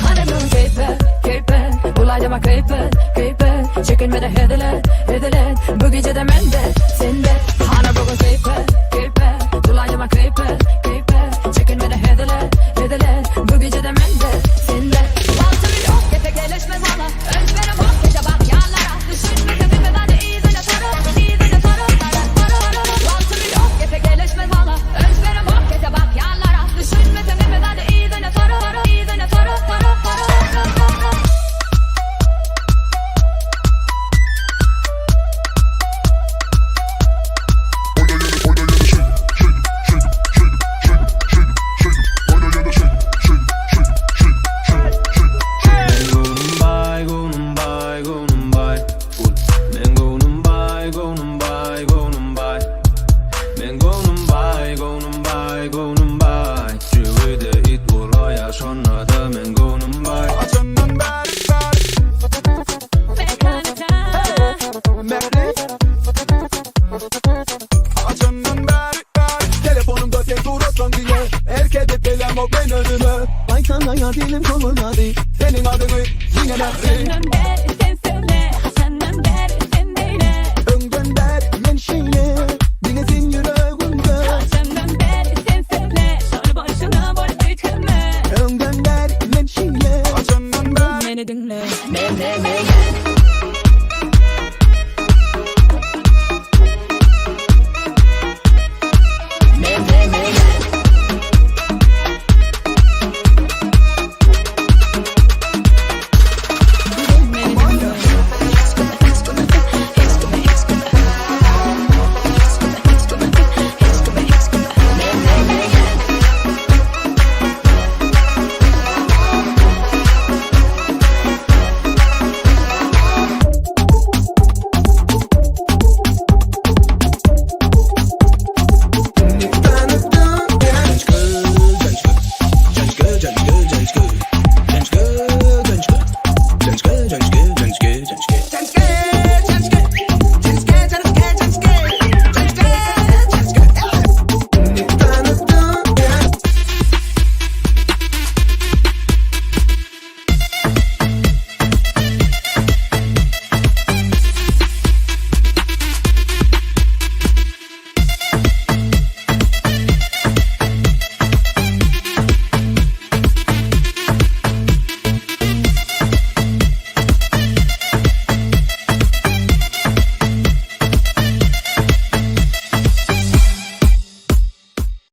Hanımım keyfe, keyfe Bulaydıma keyfe, keyfe Çekinmede hedilet, hedilet Bu gece de mende, sende Hana bugün keyfe, keyfe Bulaydıma keyfe, keyfe Çekinmede hedilet, hedilet Bu gece de mende, sende Altı yok, kefe geleşme bana Özvere bak, gece bak yanlara Düşünme de bilme ben de izine tara İzine tara, tara, tara, tara Altı yok, kefe geleşme bana Özvere bak, gece bak yanlara Düşünme de bilme ben de izine tara İzine tara, tara, tara, tara, tara Men göwnüm baý, göwnüm baý, göwnüm baý Men göwnüm baý, göwnüm baý, göwnüm baý Men göwnüm baý, göwnüm baý, göwnüm baý Jübüde it bolaýa şonda-da men göwnüm baý. Açandan bäri bäri Mähri Açandan bäri bäri Telefonumda sen durasan diye Erkede telemok ben önüme Ay sana ya dilim konulmadı Senin adını yine Mehri Açandan beri.